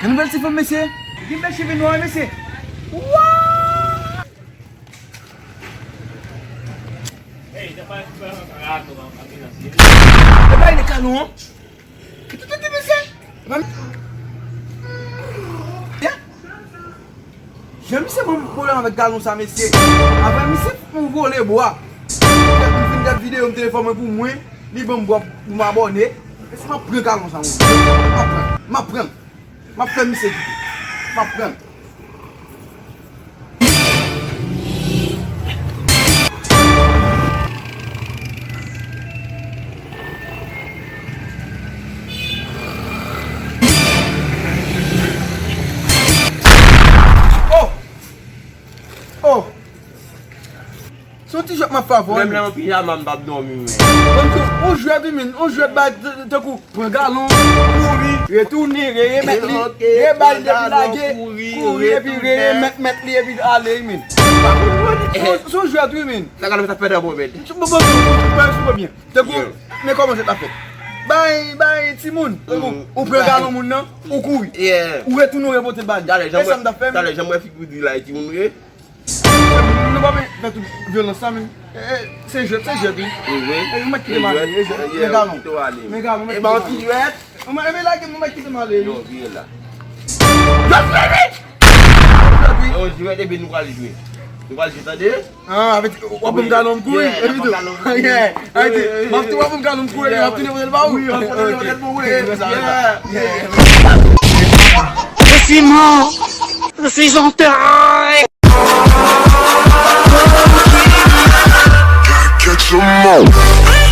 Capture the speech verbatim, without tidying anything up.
Nouvèl ti fanm, mesye. Gen bèl cheve nwa, mesye. Wa! E pa li galon an. Ki tout ti mesye. E pa mi- Ya. Jan misye ban m pwoblèm avèk galon sa, mesye. Avè misye fout mwen vole bwa. M fin gad videyo, m telefòn mwen pou mwen, li ban m bwa pou m abòne. Mesye, m ap pran galon sa, mwen. M ap pran. M ap pran. M ap fè misye kite. M ap pran. Oh! Oh! Se yon ti jwèt m ap fè avè w. Menm lè m an pijama, m p ap dòmi, men. Bon, se yon jwèt, wi, men. Yon jwèt ba, t-, t-, tankou, pran galon, kouri, retounen, re-, remèt li, rebay depi lage, kouri, epi re-, remèt, mèt li, epi ale, wi, men. Se yon, se yon jwèt, wi, men. Sa galon sa fè nan pwomèt. Bon, bon, bon, bon, bon, bon, byen. Tankou, men kòman jwèt la fèt. Bay, bay, timoun. Tankou, ou pran galon moun nan, ou kouri. Ou retounen, ou repote l ba li. E sa m t ap fè, men. Talè, jan m wè figi w di la, e timoun, wi. Nou pa fè tout vyolans sa, men. E, e, se jwèt, se jwèt, wi. E, ou mèt kite m ale, e, jwèt, men galon. Men galon, mèt kite m ale. E ba yon ti jwèt. Ou mèt, e, men lage m, ou mèt kite m ale, wi. Yo, vire la. Yo, vire! Yo, jwèt, epi nou pral jwe. Nou pral jwe, tande? Ah, avè ti, w ap ban m galon m kouri, epi tou. Yeah, avè ti, m ap tou w ap ban m galon m kouri, epi m ap tounen pote l ba ou. Wi, w ap tounen pote l pou mwen. Yeah, yeah. Je suis mort. Je suis enterré. Catch 'em all.